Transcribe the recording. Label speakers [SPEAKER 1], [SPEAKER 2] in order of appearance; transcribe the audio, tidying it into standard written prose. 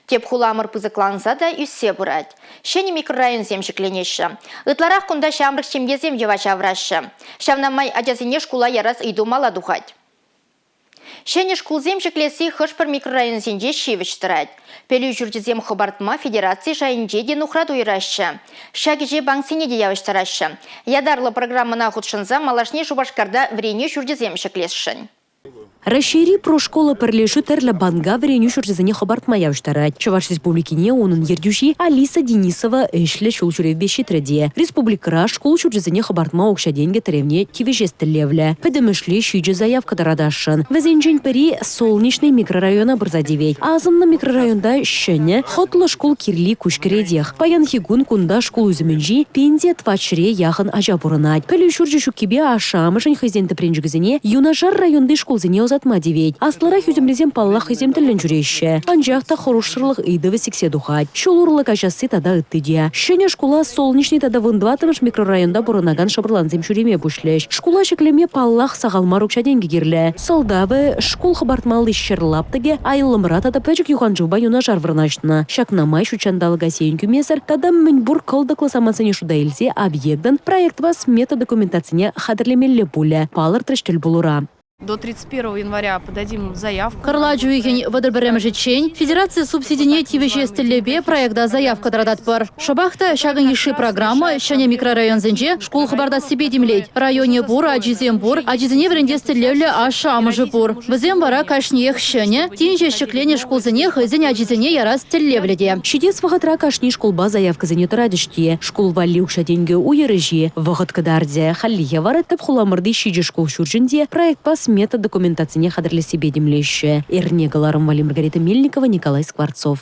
[SPEAKER 1] Тӗп хуламӑр пысӑкланса та ӳссе пырать. Ҫӗнӗ микрорайонсем ҫӗкленеҫҫӗ. Ытларах кунта ҫамрӑк ҫемьесем йӑва ҫавӑраҫҫӗ. Ҫавна май ачасене шкула ярас ыйту мала тухать. Ҫӗнӗ шкулсем ҫӗклесси хӑш-пӗр микрорайонсенче ҫивӗч тӑрать. Пӗлӳ ҫурчӗсем хӑпартма федераци шайӗнче те нухрат уйӑраҫҫӗ. Ҫак ӗҫе банксене те явӑҫтараҫҫӗ. Ятарлӑ программӑна хутшӑнса малашне Шупашкарта вӗренӳ ҫурчӗсем ҫӗклесшӗн.
[SPEAKER 2] Раҫҫейри Прошкола пӗрлешӳ тӗрлӗ банка вӗренӳ ҫурчӗсене хӑпартма явӑҫтарать. Чӑваш Республикине унӑн ертӳҫи Алиса Денисова ӗҫлӗ ҫул ҫӳревпе ҫитрӗ те республикӑра шкул ҫурчӗсене хӑпартма укҫа-тенкӗ тӗревне тивӗҫес тӗллевлӗ. Пӗтӗмӗшле ҫичӗ заявка тӑратасшӑн. Вӗсенчен пӗри Солнечный микрорайона пырса тивет. Асӑннӑ микрорайонта ҫӗнӗ, хӑтлӑ шкул кирли куҫкӗретех. Паянхи кун кунта шкул ӳсӗмӗнчи пенсие тӑватҫӗре яхӑн ача пурӑнать. Пӗлӳ ҫурчӗ ҫуккипе ашшӗ-амӑшӗн хӑйсен тӗпренчӗкӗсене юнашар районти шкулсене ӑсатма тивет. Аслӑрах ӳсӗмрисем паллах хӑйсем тӗллӗн ҫӳреҫҫӗ. Анчах та хӑрушсӑрлӑх ыйтӑвӗ сиксе тухать. Ҫул урлӑ каҫасси тата ытти те. Ҫӗнӗ шкула Солнечный тата вунтӑваттӑмӗш микрорайонта пурӑнакан шӑпӑрлансем ҫӳреме пуҫлӗҫ. Шкула ҫӗклеме, паллах, сахал мар укҫа-тенкӗ кирлӗ. Сӑлтавӗ, шкул хӑпартмалли ҫӗр лаптӑкӗ айлӑмра тата пӗчӗк юханшывпа юнашар вырнаҫнӑ. Ҫакна май ҫутҫанталӑка сиен кӳмесӗр тата мӗнпур кӑлтӑклӑ самантсене шута илсе объектӑн проектпа смета документацине хатӗрлемелле пулӗ, палӑртрӗҫ тӗлпулура.
[SPEAKER 3] До 31 января подадим заявку.
[SPEAKER 4] Кӑрлач уйӑхӗн 31-мӗшӗччен федераци субсидине тивӗҫес тӗллевпе проекта заявка тӑрататпӑр. Шӑпах та ҫакӑн йышши программа ҫӗнӗ микрорайонсенче шкул хӑпартассипе тимлет. Районӗ пур, ачисем пур, ачисене вӗрентес тӗллевлӗ ашшӗ-амӑшӗ пур. Вӗсем вара кашниех ҫӗнӗ, тин ҫеҫ ҫӗкленӗ шкулсене хӑйсен ачисене ярас тӗллевлӗ те.
[SPEAKER 2] Ҫитес вӑхӑтра кашни шкулпа заявкӑсене тӑратӗҫ те. Шкул валли укҫа-тенкӗ уйӑрӗҫ-и? Вӑхӑт кӑтартӗ. Хальлӗхе вара тӗп хуламӑрти ҫичӗ шкул ҫурчӗн те проектпа смета документацине хатӗрлессипе тимлеҫҫӗ. Эрне кӑларӑм валли Маргарита Мельникова, Николай Скворцов.